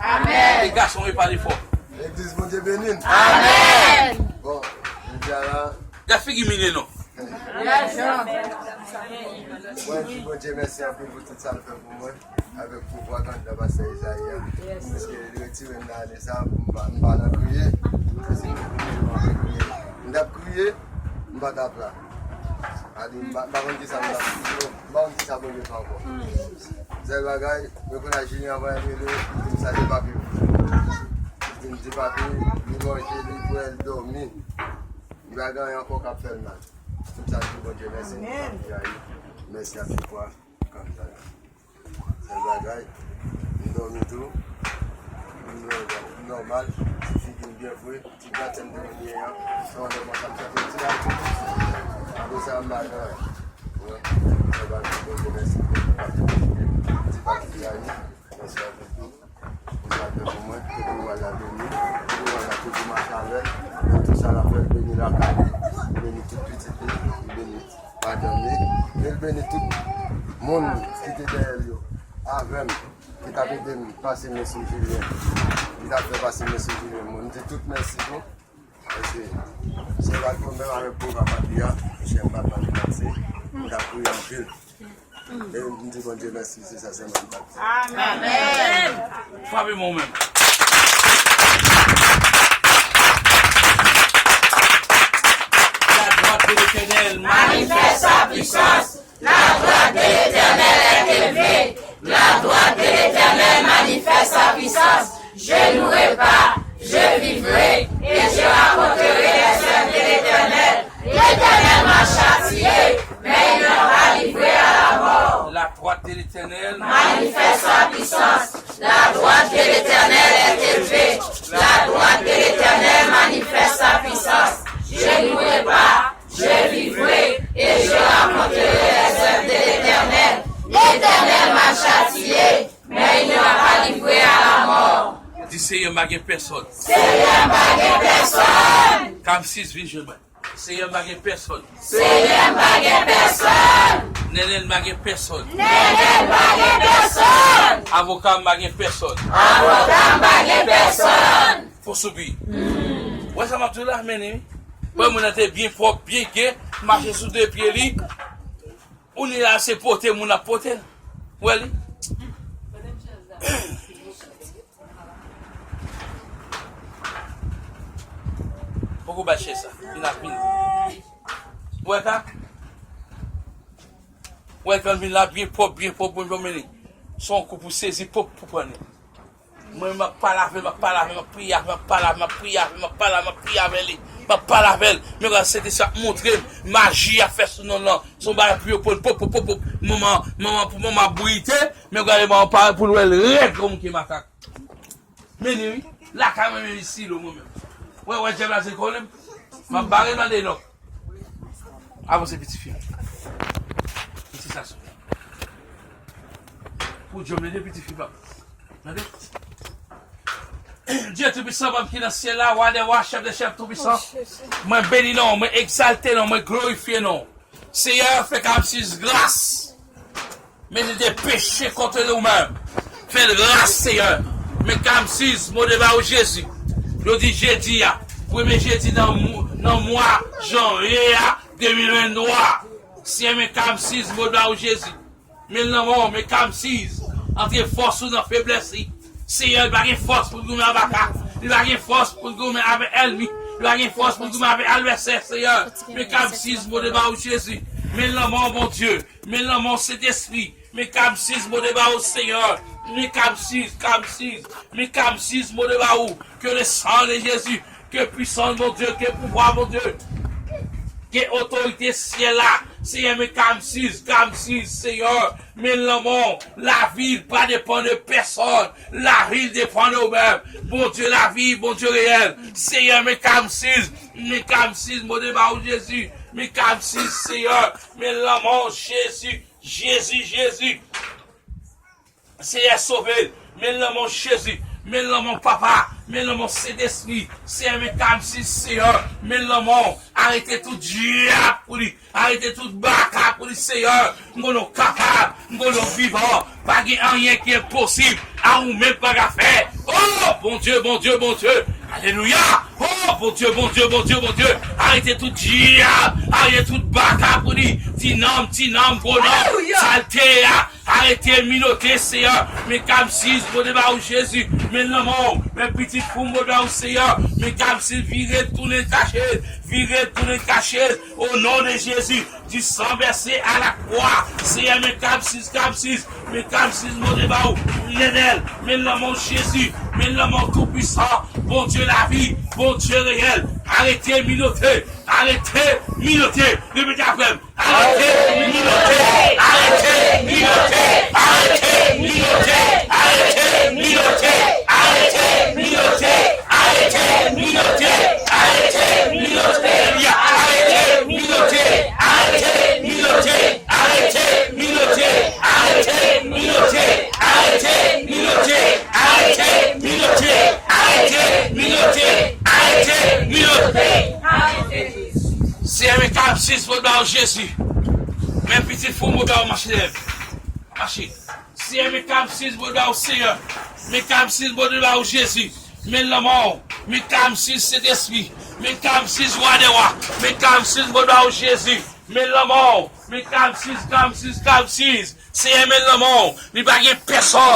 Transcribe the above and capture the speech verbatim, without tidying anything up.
Amèn. E gason yo pale fò. Legliz Bondye beni n. Amèn. Bon, jodi a la. Gad figi Mine non. Mwen di Bondye mèsi anpil pou tout sa l fè pou mwen, avèk pouvwa kandida pastè Izayi a. Paske li retire m nan ane sa, pou m pa, m pa nan kriye. Paske m te konnen m ap kriye. M t ap kriye, m pa t ap la. A di, m pa, m pa konn kisa m t ap kriye, m pa konn kisa Bondye fè ankò. Sèl bagay, mwen konn a Jilyen anvan l rele, m di m sa se papi. M di m di papi, li manje, li bwè, li dòmi. Li pa gen anyen ankò k ap fè l mal. Tout sa, di Bondye mèsi. Amèn. Mèsi anpil pou kandida. Sèl bagay, m dòmi tou. M nò-, m nòmal. Ti figi m byen vre. Ti gratèn m te konn ye an. Se yon lè konsa m chante ti la. Apre sa, m pa gen anyen. Wi. Sèl bagay, Bondye mèsi. Ti pati la, wi. Mèsi anpil tou. Pou sa l fè pou mwen, ke Bondye la beni, ke Bondye la toujou mache avè l, nan tout sa l ap fè, l beni lakay li, l beni tout pitit li, l beni madanm li, e l beni tout moun ki te dèyè l yo, avè m, ki t ap ede m pase men sou Jilyen, ki t ap fè pase men sou Jilyen. Mwen, m di tout mèsi tou. Paske se pa tou menm avèk pwogram papi a, chè m pa pale franse, m t ap kriye anpil. E m di Bondye mèsi, se sa sèlman m t ap di. Amèn. Frape men w menm. La droite de l'Éternel manifeste sa puissance. La droite de l'Éternel est élevée. La droite de l'Éternel manifeste sa puissance. Je mourrai pas, je vivrai, et je raconterai les œuvres de l'Éternel. L'Éternel m'a châtié, mais il m'a pas livré à la mort. La droite de l'Éternel manifeste sa puissance. La droite de l'Éternel est élevée. La droite de l'Éternel manifeste sa puissance. Je mourrai pas, je vivrai et je raconterai les œuvres de l'Éternel. L'Éternel m'a châtié, mais il ne m'a pas livré à la mort. Di, Seyè, m pa gen pèsòn. Seyè, m pa gen pèsòn. Kamsis, vin jwenn mwen. Seyè, m pa gen pèsòn. Seyè, m pa gen pèsòn. Nènè, m pa gen pèsòn. Nènè, m pa gen pèsòn. Avoka, m pa gen pèsòn. Avoka, m pa gen pèsòn. Fò soupi. Ou wè sa m ap di w la, men wi. Wè, moun nan te byen pwòp, byen gen, mache sou de pye li. Ou ni la se pote moun ap pote l. Ou wè li? Poko bat chè sa. Vin ap vin. Ou wè ka? Ou wè kan vin la byen pwòp, byen pwòp, bon, bon, men li. Se yon kou pou sezi, pòp, pou pran li. Mwen, m ap pale avè l, m ap pale avè l, m ap priye avè l, m ap pale avè l, m ap priye avè l, m ap pale avè l, m ap priye avè l. Men gade, Sentespri ap montre m maji y ap fè sou non l lan. Se yon bagay pou yo pran, pòp, pòp, pòp, pòp. Manman, manman, pou manman ap bouyi te, men gade manman pare pou l wè l rèd kòm ke makak. Men li, wi. Lakay mwen, men li silo, mwen menm. Wè, wè, djab la se kole m. M ap bare l mande lòk. Avanse, piti fi. Piti sa sou. Pou djòm, de piti fi, papa. Tande? Dye Toupisan, Bondye ki nan syèl la, Wa dè wa, Chèf dè chèf, Toupisan. Mwen beni non w, mwen egzalte non w, mwen glorifye non w. Seyè, fè Kamsis gras. Men li te peche kont ou menm. Fè l gras, Seyè. Men Kamsis, mode ba ou Jezi. Yo di jedi a, premye jedi nan mw-, nan mwa janvye a, de mil venntwa. Seyè, men Kamsis, mode ba ou Jezi. Men lanmò, men Kamsis. Antre fòs ou nan feblès li. Seyè, li pa gen fòs pou l goumen avè ka. Li pa gen fòs pou l goumen avè ènmi. Li pa gen fòs pou l goumen avè advèsè, Seyè. Men Kamsis, mode ba ou Jezi. Men lanmò, Bondye. Men lanmò Sentespri. Men Kamsis, mode ba ou, Seyè. Men Kamsis, Kamsis. Men Kamsis, mode ba ou. Que le sang de Jésus, que puissance, Bondye, que pouvoir, Bondye. Que otorite syèl la. Seyè, men Kamsis, Kamsis, Seyè. Men lanmò, lavi pa depann de pèsòn. Lavi depann de ou menm. Bondye lavi, Bondye reyèl. Seyè, men Kamsis, men Kamsis, mode ba ou, Jezi. Men Kamsis, Seyè. Men lanmò, Jezi. Jezi, Jezi. Seyè, sove l. Men lanmò Jezi. Men lanmò Papa. Men lanmò Sentespri. Seyè, men Kamsis, Seyè. Men lanmò. Arete tout dyab pou li. Arete tout baka pou li, Seyè. M konnen w kapab. M konnen w vivan. Pa gen anyen ki enposib a ou menm pa ka fè. O Oh, Bondye, Bondye, Bondye. Alelouya. Oh, Bondye, Bondye, Bondye, Bondye. Arete tout dyab, arete tout baka pou li. Ti nanm, ti nanm, gwo nanm. Alelouya. Salte a. Arete minote, Seyè. Men Kamsis, Bondye ba ou Jezi. Men lanmò, men pitit fou, Bondye ba ou Seyè. Men Kamsis, vire tounen kache, vire tounen kache. O non de Jezi, du sang versé à la croix. Seyè, men Kamsis, Kamsis, men Kamsis, Bondye ba ou, Letènèl, men lanmò Jezi, men lanmò Toupwisan, Bondye lavi, Bondye reyèl, arete minote, arete minote, repete apre m, arete minote, arete minote, arete minote, arete minote, arete minote, arete minote, arete minote, arete minote, arete minote, arete minote, arete minote, arete minote, arete minote, arete minote, arete minote. Seyè, men Kamsis, Bondye ba ou Jezi. Men pitit fou, Bondye ba ou mache lèv. Mache. Seyè, men Kamsis, Bondye ba ou Seyè. Men Kamsis, Bondye ba ou Jezi. Men lanmò, men Kamsis, Sentespri. Men Kamsis, Wa dè wa. Men Kamsis, Bondye ba ou Jezi. Men lanmò, men Kamsis, Kamsis, Kamsis. Seyè, men lanmò, li pa gen pèsòn.